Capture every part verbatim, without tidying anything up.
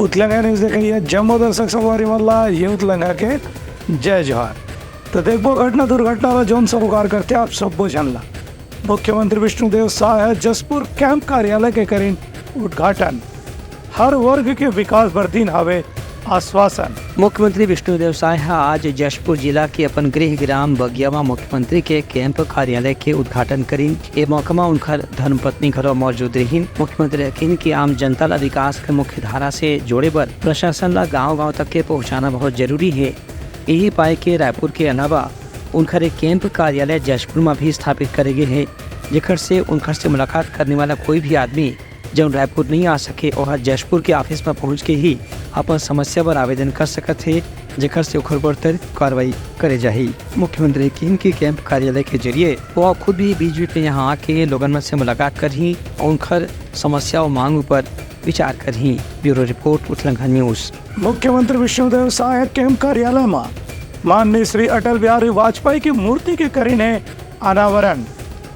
उतलंगा news देखइया जम्मो दर्शक संगवारी मन ला ये उतलंगा के जय जोहार। तो देखबो घटना दुर्घटना ला जौन सरोकार करथे आप सब्बो झन ला। मुख्यमंत्री विष्णुदेव साय ह जशपुर कैंप कार्यालय के करिन उद्घाटन। हर वर्ग के विकास बर दिन हवे आश्वासन। मुख्यमंत्री विष्णुदेव साय ह आज जशपुर जिला के अपन गृह ग्राम बगिया म मुख्यमंत्री के कैंप कार्यालय के उद्घाटन करिन। ए मौका म उनकर धर्मपत्नी घलो मौजूद रहिन। मुख्यमंत्री ह किहिन कि आम जनता ल विकास के मुख्य धारा से जोड़े बर प्रशासन ल गांव-गांव तक के पहुंचाना बहुत जरूरी हे। यही पाए के रायपुर के अलावा उनकर एक कैंप कार्यालय जशपुर म भी स्थापित करे गे हे, जेकर से उनकर से मुलाकात करने वाला कोई भी आदमी जौन रायपुर नहीं आ सके, ओह जशपुर के ऑफिस म पहुंच के ही अपन समस्या बर आवेदन कर सकत हे, जेकर से ओकर ऊपर त्वरित कार्रवाई करे जाही। मुख्यमंत्री किहिन कि कैंप कार्यालय के जरिए वो खुद भी बीच-बीच में यहाँ आके लोगन मन से मुलाकात करही और उनकर समस्या और मांग ऊपर विचार करही। Bureau report, Utlangha news. मुख्यमंत्री विष्णुदेव साय कैंप कार्यालय म माननीय श्री अटल बिहारी वाजपेयी की मूर्ति के करिन हे अनावरण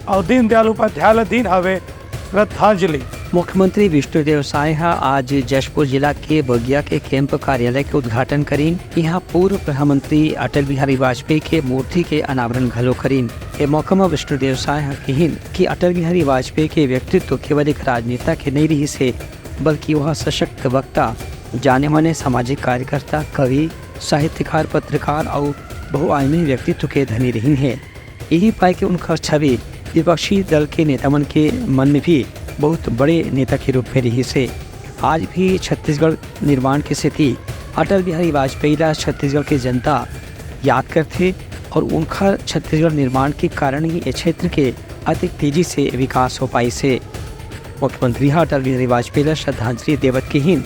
और दीनदयाल उपाध्याय ल दीन हवे श्रद्धांजलि। मुख्यमंत्री विष्णुदेव साय ह आज जशपुर जिला के बगिया के कैंप कार्यालय के उद्घाटन करिन। इहां पूर्व प्रधानमंत्री अटल बिहारी वाजपेयी के मूर्ति के अनावरण घलो करिन। ए मौका म विष्णुदेव साय ह किहिन कि अटल बिहारी वाजपेयी के व्यक्तित्व केवल एक राजनेता के नइ रिहिस हे, बल्कि वह सशक्त वक्ता, जाने माने सामाजिक कार्यकर्ता, कवि, साहित्यकार, पत्रकार अउ बहुआयामी व्यक्तित्व के धनी रहिन हे। यही पाए के उनकर छवि विपक्षी दल के नेता मन के मन में भी बहुत बड़े नेता के रूप में रिहिस हे। आज भी छत्तीसगढ़ निर्माण के सेती अटल बिहारी वाजपेयी ला छत्तीसगढ़ के जनता याद करथे और उनकर छत्तीसगढ़ निर्माण के कारण ही ये क्षेत्र के अतिक तेजी से विकास हो पाइस हे। मुख्यमंत्री ह अटल बिहारी वाजपेयी ला श्रद्धांजलि देवत किहिन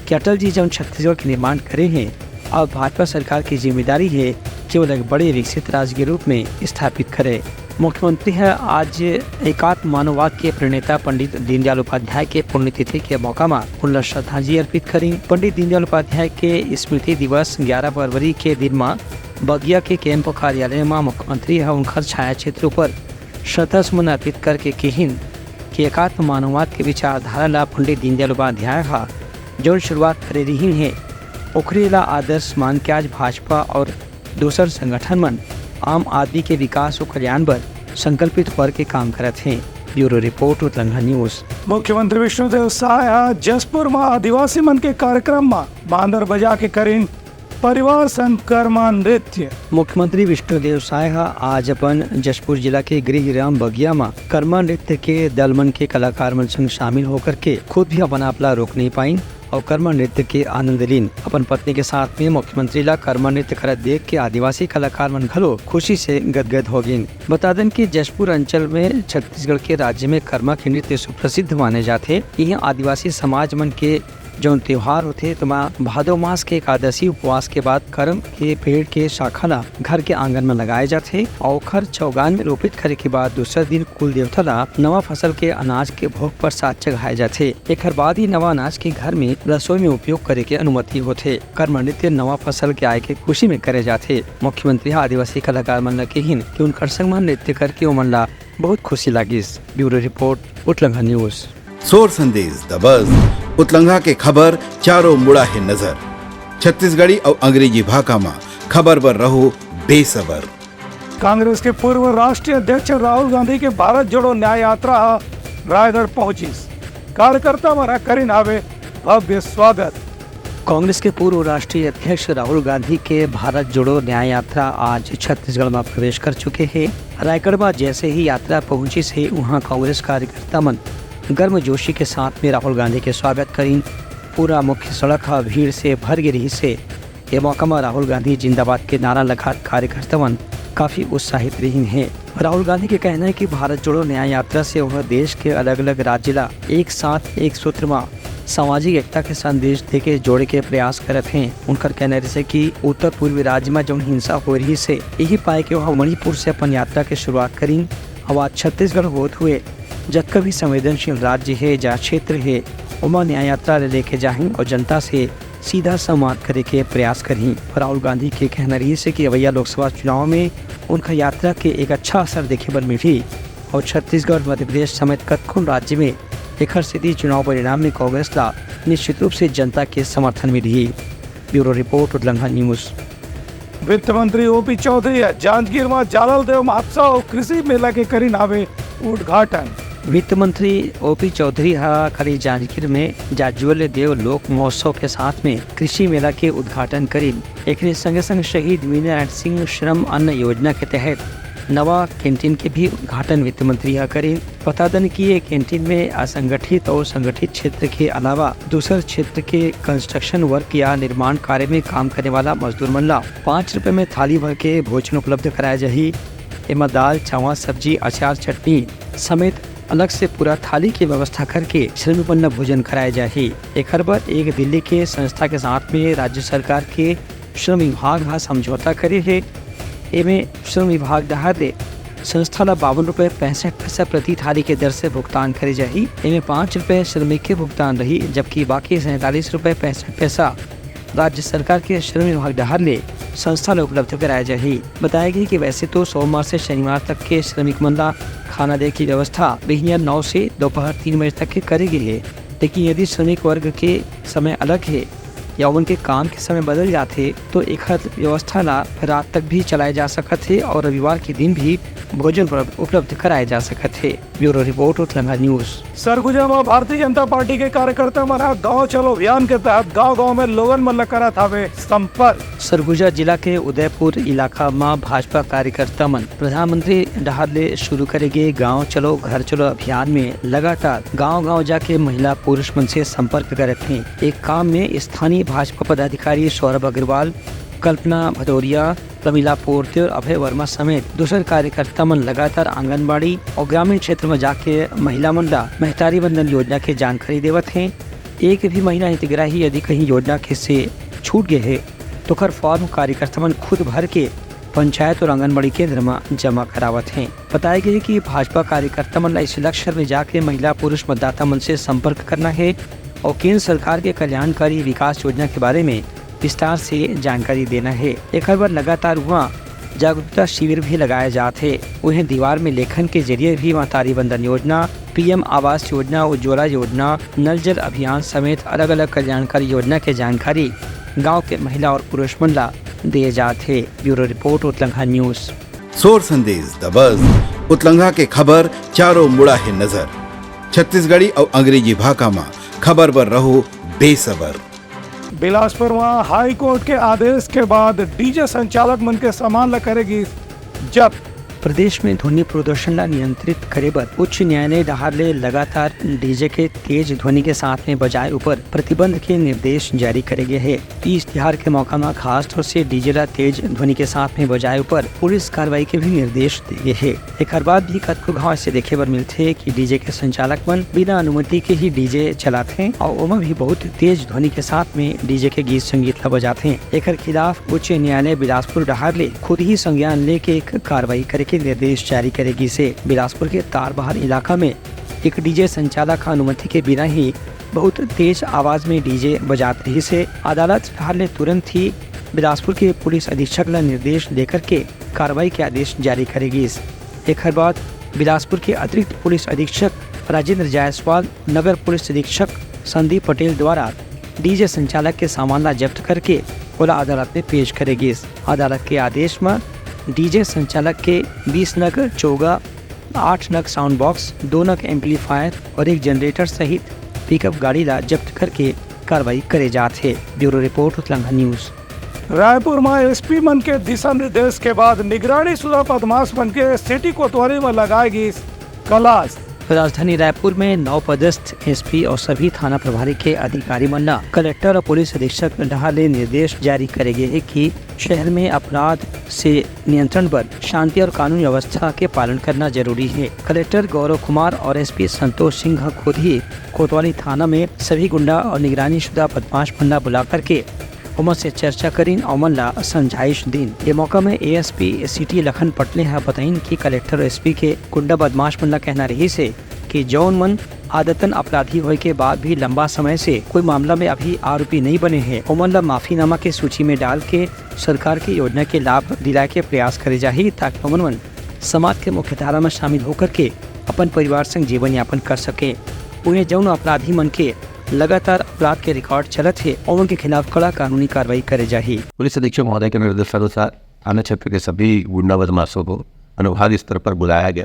कि अटल जी जौन छत्तीसगढ़ के निर्माण करे हे, अब भाजपा सरकार की जिम्मेदारी हे कि वो एक बड़े विकसित राज्य के रूप में स्थापित करे। मुख्यमंत्री ह आज एकात्म मानववाद के प्रणेता पंडित दीनदयाल उपाध्याय के पुण्यतिथि के मौका म उनला श्रद्धांजलि अर्पित करिन। पंडित दीनदयाल उपाध्याय के स्मृति दिवस ग्यारह फरवरी के दिन म बगिया के कैंप कार्यालय म मुख्यमंत्री ह उनकर छाया चित्र ऊपर श्रद्धा सुमन अर्पित करके किहिन कि एकात्म मानववाद के विचारधारा ला पंडित दीनदयाल उपाध्याय ह जौन शुरुआत करे रिहिन हे, ओखरे ला आदर्श मान के आज भाजपा और दूसर संगठन मन आम आदमी के विकास अउ कल्याण बर संकल्पित होकर के काम करत हे। Bureau report, Utlangha news. मुख्यमंत्री विष्णुदेव साय ह जशपुर म आदिवासी मन के कार्यक्रम म बांदर बजा के करिन परिवार संग करमा नृत्य। मुख्यमंत्री विष्णुदेव साय ह आज अपन जशपुर जिला के गृह ग्राम बगिया म करमा नृत्य के दल मन के कलाकार मन संग शामिल होकर के खुद भी अपन आप ला रोक नहीं पाइन और करमा नृत्य के आनंद लीन। अपन पत्नी के साथ में मुख्यमंत्री ला करमा नृत्य करत देख के आदिवासी कलाकार मन घलो खुशी से गदगद हो गिन। बता देन कि जशपुर अंचल में छत्तीसगढ़ के राज्य में करमा के नृत्य सुप्रसिद्ध माने जाथे। इहाँ आदिवासी समाज मन के जौन त्योहार होथे, तेमा भादो मास के एकादशी उपवास के बाद करम के पेड़ के शाखा ला घर के आंगन में लगाए जाथे और ओखर चौगान में रोपित करे के बाद दूसरा दिन कुल देवता ला नवा फसल के अनाज के भोग प्रसाद चघाए जाथे। एखर बाद ही नवा अनाज के घर में रसोई में उपयोग करे के अनुमति होथे। करमा नृत्य नवा फसल के आए के खुशी में करे जाथे। मुख्यमंत्री ह आदिवासी कलाकार मन ला किहिन कि उनकर संग म नृत्य करके ओमन ला बहुत खुशी लागिस। Bureau report, Utlangha news. सोर संदेश दबस, उतलंघा के खबर चारों मुड़ा हे नजर। छत्तीसगढ़ी अउ अंग्रेजी भाखा म खबर बर रहो बेसबर। कांग्रेस के पूर्व राष्ट्रीय अध्यक्ष राहुल गांधी के भारत जोड़ो न्याय यात्रा ह रायगढ़ पहुंचिस। कार्यकर्ता मन ह करिन हावे भव्य स्वागत। कांग्रेस के पूर्व राष्ट्रीय अध्यक्ष राहुल गांधी के भारत जोड़ो न्याय यात्रा आज छत्तीसगढ़ म प्रवेश कर चुके हे। रायगढ़ म जैसे ही यात्रा पहुंचिस हे, उहां कांग्रेस कार्यकर्ता मन गर्मजोशी के साथ में राहुल गांधी के स्वागत करिन। पूरा मुख्य सड़क ह भीड़ से भर गे रिहिस हे। ये मौका म राहुल गांधी जिंदाबाद के नारा लगात कार्यकर्ता मन काफी उत्साहित रहिन हे। राहुल गांधी के कहना है कि भारत जोड़ो न्याय यात्रा से वह देश के अलग-अलग राज्य ला एक साथ एक सूत्र म सामाजिक एकता के संदेश देके जोड़े के प्रयास करत हें। उनकर कहना रहिसे कि उत्तर पूर्वी राज्य म जौन हिंसा हो रहिस हे, यही पाए के वह मणिपुर से अपन यात्रा के शुरुआत करिन। अब आज छत्तीसगढ़ होत हुए जतका भी संवेदनशील राज्य हे, जहाँ क्षेत्र हे, ओमा न्याय यात्रा ले लेके जाही और जनता से सीधा संवाद करे के प्रयास करही। राहुल गांधी के कहना रहिस हे कि अवइया लोकसभा चुनाव में उनका यात्रा के एक अच्छा असर देखे बर मिलही और छत्तीसगढ़, मध्य प्रदेश समेत कतकोन राज्य में एखर सेती चुनाव परिणाम में कांग्रेस ला निश्चित रूप से जनता के समर्थन मिलही। Bureau report, Utlangha news. वित्त मंत्री ओपी चौधरी ह जांजगीर म जालल देव महोत्सव अउ कृषि मेला के करिन हावे उद्घाटन। वित्त मंत्री ओपी चौधरी ह काली जांजगीर में जाज्वल्य देव लोक महोत्सव के साथ में कृषि मेला के उद्घाटन करिन। एकरे संगे-संग शहीद वीरनारायण सिंह श्रम अन्न योजना के तहत नवा कैंटीन के भी उद्घाटन वित्त मंत्री ह करिन। बता दन कि ये कैंटीन में असंगठित और संगठित क्षेत्र के अलावा दूसर क्षेत्र के कंस्ट्रक्शन वर्क या निर्माण कार्य में काम करने वाला मजदूर मन ला पाँच रुपए में थाली भर के भोजन उपलब्ध कराया जाही। एमा दाल, चावल, सब्जी, अचार, चटनी समेत अलग से पूरा थाली के व्यवस्था करके श्रमिक मन ला भोजन कराया जाही। एखर बर एक दिल्ली के संस्था के साथ में राज्य सरकार के श्रम विभाग ह समझौता करे हे। एमे श्रम विभाग डहार ले संस्था ला बावन रुपए पैंसठ पैसा प्रति थाली के दर से भुगतान करे जाही। एमे पाँच रुपए श्रमिक के भुगतान रही, जबकि बाकी सैंतालीस रुपए पैंसठ पैसा राज्य सरकार के श्रम विभाग डहार ले संस्था ला उपलब्ध कराया जाही। बताया गया कि वैसे तो सोमवार से शनिवार तक के श्रमिक मन ला खाना दे के व्यवस्था बिहनिया नौ से दोपहर तीन बजे तक के करे गे हे, लेकिन यदि श्रमिक वर्ग के समय अलग हे या उनके काम के समय बदल जाथे, तो एखर व्यवस्था ला रात तक भी चलाए जा सकत हे और रविवार के दिन भी भोजन उपलब्ध, उपलब्ध कराए जा सकत हे। Bureau report, Utlanga news. Surguja म भारतीय जनता पार्टी के कार्यकर्ता मन ह गांव चलो अभियान के तहत गांव-गांव में लोगन मन ल करत हावे संपर्क। सरगुजा जिला के उदयपुर इलाका म भाजपा कार्यकर्ता मन प्रधानमंत्री डहार ले शुरू करे गे गांव चलो घर चलो अभियान में लगातार गांव-गांव जाके महिला पुरुष मन से संपर्क करत हें। एक काम में स्थानीय भाजपा पदाधिकारी सौरभ अग्रवाल, कल्पना भदौरिया, प्रमिला पोर्ते और अभय वर्मा समेत दूसर कार्यकर्ता मन लगातार आंगनबाड़ी और ग्रामीण क्षेत्र में जाके महिला मन ला महतारी वंदन योजना के जानकारी देवत हें। एक भी महिला हितग्राही यदि कहीं योजना के से छूट गए हे, तो ओकर फॉर्म कार्यकर्ता मन खुद भर के पंचायत और आंगनबाड़ी केंद्र में जमा करावत हें। बताया गया कि भाजपा कार्यकर्ता मन ला इस लक्ष्य में जाके महिला पुरुष मतदाता मन से संपर्क करना हे और केंद्र सरकार के कल्याणकारी विकास योजना के बारे में विस्तार से जानकारी देना हे। एकर बर लगातार उहाँ जागरूकता शिविर भी लगाए जात हे। उहें दीवार में लेखन के जरिए भी महतारी वंदन योजना, पीएम आवास योजना, उज्ज्वला योजना, नल जल अभियान समेत अलग-अलग कल्याणकारी योजना के जानकारी गांव के महिला और पुरुष मन ला दिए जात हे। Bureau report, Utlangha news. सोर संदेश, द बज, उतलंघा के खबर चारों मुड़ा हे नजर। छत्तीसगढ़ी अउ अंग्रेजी भाखा म खबर बर रहो बेसबर। बिलासपुर म हाई कोर्ट के आदेश के बाद डीजे संचालक मन के सामान ल करे गिस जब्त। प्रदेश में ध्वनि प्रदूषण ला नियंत्रित करे बर उच्च न्यायालय डहार ले लगातार डीजे के तेज ध्वनि के साथ में बजाए ऊपर प्रतिबंध के निर्देश जारी करे गे हे। तीज तिहार के मौका म खास तौर से डीजे ला तेज ध्वनि के साथ में बजाए ऊपर पुलिस कार्रवाई के भी निर्देश दे गे हे। एकर बाद भी कतको घाव ऐसे देखे बर मिलथे कि डीजे के संचालक मन बिना अनुमति के ही डीजे चलाथे और ओमा भी बहुत तेज ध्वनि के साथ में डीजे के गीत संगीत ला बजाथे। एकर खिलाफ उच्च न्यायालय बिलासपुर डहार ले खुद ही संज्ञान लेके एक कार्रवाई करे के निर्देश जारी करे गिस हे। बिलासपुर के तारबहार इलाका में एक डीजे संचालक ह अनुमति के बिना ही बहुत तेज आवाज में डीजे बजात रहिस हे। अदालत डहार ले तुरंत ही बिलासपुर के पुलिस अधीक्षक ला निर्देश देकर के कार्रवाई के आदेश जारी करे गिस। एखर बाद बिलासपुर के अतिरिक्त पुलिस अधीक्षक राजेंद्र जायसवाल, नगर पुलिस अधीक्षक संदीप पटेल द्वारा डीजे संचालक के सामान ला जब्त करके ओला अदालत में पेश करे गिस। अदालत के आदेश म डीजे संचालक के बीस नग चोगा, आठ नग साउंड बॉक्स, दो नग एम्पलीफायर और एक जनरेटर सहित पिकअप गाड़ी ला जब्त करके कार्रवाई करे जात हे। Bureau report, Utlangha news. Raipur म एसपी मन के दिशा निर्देश के बाद निगरानी शुदा बदमाश मन के सिटी कोतवाली म लगाए गिस कलास। राजधानी रायपुर में नव पदस्थ एसपी और सभी थाना प्रभारी के अधिकारी मन ला कलेक्टर और पुलिस अधीक्षक डहार ले निर्देश जारी करे गे हे कि शहर में अपराध से नियंत्रण बर शांति और कानून व्यवस्था के पालन करना जरूरी हे। कलेक्टर गौरव कुमार और एसपी संतोष सिंह ह खुद ही कोतवाली थाना में सभी गुंडा और निगरानी शुदा बदमाश मन ला बुला करके ओमन से चर्चा करिन, ओमन ला समझाइश दिन। ये मौका में एएसपी सिटी लखन पटले ह बताइन कि कलेक्टर और एसपी के गुंडा बदमाश मन ला कहना रहिस हे कि जौन मन आदतन अपराधी होए के बाद भी लंबा समय से कोई मामला में अभी आरोपी नहीं बने हे, ओमन ला माफीनामा के सूची में डाल के सरकार के योजना के लाभ दिलाए के प्रयास करे जाही, ताकि ओमन मन समाज के मुख्यधारा में शामिल होकर के अपन परिवार संग जीवन यापन कर सके। उहें जौन अपराधी मन के लगातार अपराध के रिकॉर्ड चलत हे, ओमन के खिलाफ कड़ा कानूनी कार्रवाई करे जाही। पुलिस अधीक्षक महोदय के निर्देशानुसार थाना क्षेत्र के सभी गुंडा बदमाशों को अनुभाग स्तर पर बुलाया गया।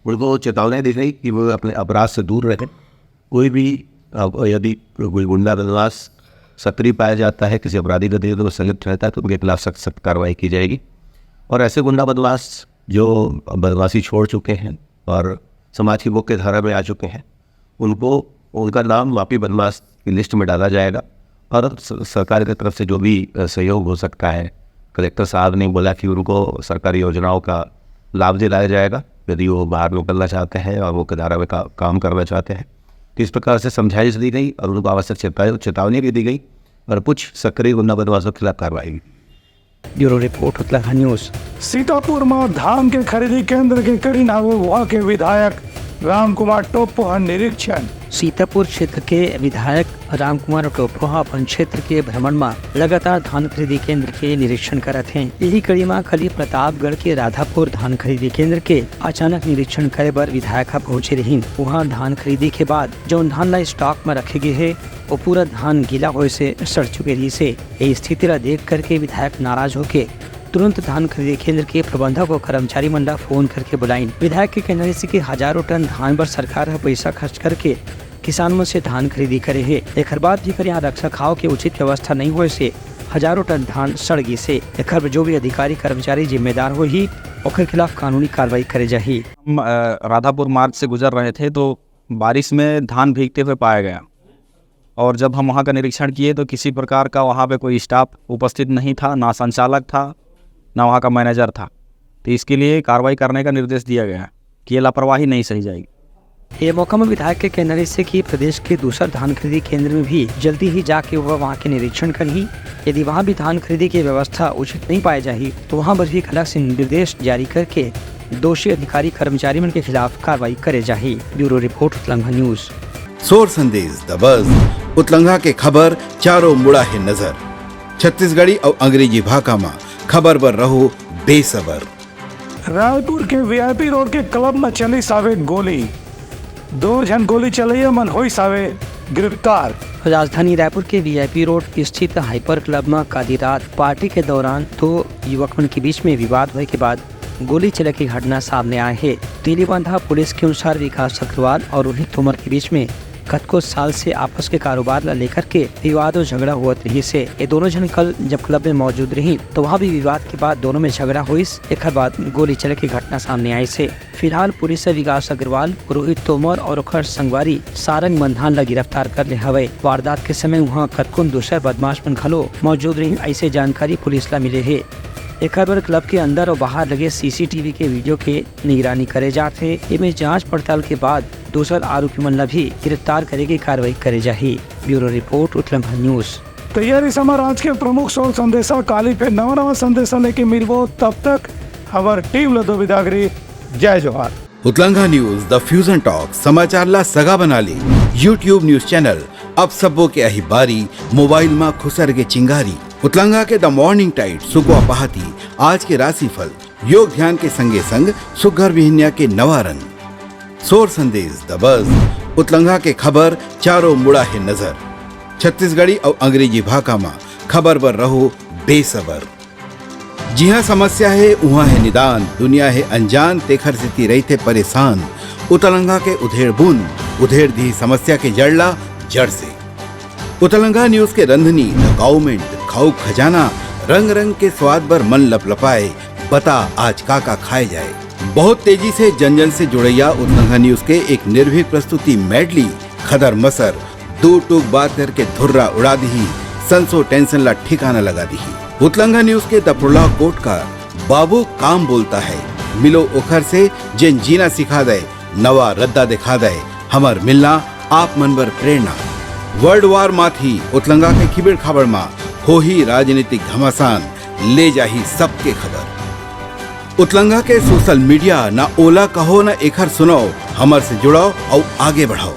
उनको चेतावनी दी गई कि वो अपने अपराध से दूर रहें। कोई भी, अ, यदि कोई गुंडा बदमाश सक्रिय पाया जाता है, किसी आपराधिक गतिविधि में संलिप्त रहता है, तो उनके खिलाफ सख्त, सख्त कार्रवाई की जाएगी। और ऐसे गुंडा बदमाश जो बदमाशी छोड़ चुके हैं और समाज की मुख्य धारा में आ चुके हैं, उनको, उनका नाम माफी बदमाश की लिस्ट में डाला जाएगा और स-, सरकार की तरफ से जो भी, अ, सहयोग हो सकता है, कलेक्टर साहब ने बोला कि उनको सरकारी योजनाओं का लाभ दिलाया जाएगा यदि वो बाहर निकलना चाहते हैं और मुख्य धारा में का-, काम करना चाहते हैं। तो इस प्रकार से समझाइश दी गई और उनको आवश्यक चेता-, चेतावनी भी दी गई और कुछ सक्रिय गुंडा बदमाशों के खिलाफ कार्रवाई भी। Bureau report, Utlangha news. Sitapur म धान के खरीदी केंद्र के करिन हावे उहां के विधायक रामकुमार टोप्पो ह निरीक्षण। सीतापुर क्षेत्र के विधायक रामकुमार टोप्पो ह अपन क्षेत्र के भ्रमण म लगातार धान खरीदी केंद्र के निरीक्षण करत हें। इही कड़ी म कल प्रतापगढ़ के राधापुर धान खरीदी केंद्र के अचानक निरीक्षण करे बर विधायक ह पहुंचे रहिन। उहां धान खरीदी के बाद जउन धान ला स्टॉक म रखे गे हे, वो पूरा धान गीला होए से सड़ चुके रहिस हे। ये स्थिति ला देख करके विधायक नाराज होके तुरंत धान खरीदी केंद्र के प्रबंधक और कर्मचारी मन ला फोन करके बुलाइन। विधायक के कहना रहिस कि हजारों टन धान बर सरकार ह पैसा खर्च करके किसान मन से धान खरीदी करे हे। एखर बाद भी अगर यहाँ रख रखाव के उचित व्यवस्था नहीं होए से हजारों टन धान सड़ गिस हे। एखर बर जो भी अधिकारी कर्मचारी जिम्मेदार होही, ओखर खिलाफ कानूनी कार्रवाई करे जाही। हम, अ, राधापुर मार्ग से गुजर रहे थे तो बारिश में धान भीगते हुए पाया गया। और जब हम वहाँ का निरीक्षण किए तो किसी प्रकार का वहाँ पे कोई स्टाफ उपस्थित नहीं था, ना संचालक था, ना वहाँ का मैनेजर था। तो इसके लिए कार्रवाई करने का निर्देश दिया गया है कि ये लापरवाही नहीं सही जाएगी। ये मौका में विधायक के कहना रहिस हे कि प्रदेश के दूसर धान खरीदी केंद्र में भी जल्दी ही जाके वह वहाँ के निरीक्षण करही। यदि वहाँ भी धान खरीदी की व्यवस्था उचित नहीं पाई जाही, तो वहाँ पर भी कड़ा से निर्देश जारी करके दोषी अधिकारी कर्मचारी मन के खिलाफ कार्रवाई करे जाही। Bureau report, Utlangha news. सोर संदेश द बज, उतलंघा के खबर चारों मुड़ा हे नजर। छत्तीसगढ़ी अउ अंग्रेजी भाखा म खबर बर रहो बेसबर। रायपुर के वीआईपी रोड के क्लब म चलिस हावे गोली। दो झन गोली चलइया मन होइस हावे गिरफ्तार। राजधानी रायपुर के वीआईपी रोड स्थित हाइपर क्लब म काली रात पार्टी के दौरान दो युवक मन के बीच में विवाद होए के बाद गोली चले के घटना सामने आए हे। तेलीबांधा पुलिस के अनुसार विकास अग्रवाल और रोहित तोमर के बीच में कतको साल से आपस के कारोबार ला लेकर के विवाद और झगड़ा होवत रहिस हे। ये दोनों झन कल जब क्लब में मौजूद रही तो वहाँ भी विवाद के बाद दोनों में झगड़ा होइस। एकर बाद गोली चले के घटना सामने आइस हे। फिलहाल पुलिस ह विकास अग्रवाल, रोहित तोमर और ओकर संगवारी सारंग मंधान ला गिरफ्तार कर ले हवय। वारदात के समय उहाँ कतकोन दूसर बदमाश मन घलो मौजूद रहिन, अइसे जानकारी पुलिस ला मिले हे। एकर बर क्लब के अंदर और बाहर लगे सीसीटीवी के वीडियो के निगरानी करे जात हे। एमे जांच पड़ताल के बाद दूसर आरोपी मन ला भी गिरफ्तार करे के कार्रवाई करे जाही। Bureau report, Utlangha news. तैयारी समा राज के प्रमुख सोर संदेशा काली फिर नवा नवा संदेशा लेके मिलबो। तब तक हमर टीम ल दो बिदागरी। जय जोहार। उतलंघा न्यूज, द फ्यूजन टॉक, समाचार ला सगा बना ली। YouTube न्यूज चैनल अब सबो के अही बारी, मोबाइल मा खुसर के चिंगारी। उतलंघा के द मॉर्निंग टाइड, सुकवा पहाती, आज के राशिफल, योग ध्यान के संगे संग सुग्घर बिहनिया के नवा रंग। सोर संदेश द बज, उतलंघा के खबर चारों मुड़ा हे नजर। छत्तीसगढ़ी अउ अंग्रेजी भाखा मा खबर बर रहो बेसबर। जिहाँ समस्या हे, उहाँ हे निदान, दुनिया हे अनजान, तेखर सेती रहिथे परेशान। उतलंघा के उधेड़ बुन, उधेड़ दिही समस्या के जड़ ला जड़ से। उतलंघा न्यूज के रंधनी, द गाउमेंट, खाऊ खजाना, रंग रंग के स्वाद बर मन लपलपाए, बता आज का का खाए जाए। बहुत तेजी से जन जन से जुड़ैया उतलंघा न्यूज के एक निर्भीक प्रस्तुति मेडली, खदर मसर, दू टूक बात करके धुर्रा उड़ा दिही, संसो टेंशन ला ठिकाना लगा दिही। उतलंघा न्यूज के दपरोला कोट का बाबू काम बोलता है, मिलो ओखर से जेन जीना सिखा दे, नवा रद्दा दिखा दे, हमर मिलना आप मन बर प्रेरणा। वर्ल्ड वार माथी उतलंगा के खिबेड़ खाबड़ मा होही राजनीतिक घमासान, ले जाही सबके खबर। उतलंगा के सोशल मीडिया ना ओला कहो ना एखर सुनाओ, हमर से जुड़ाओ अउ आगे बढ़ाओ।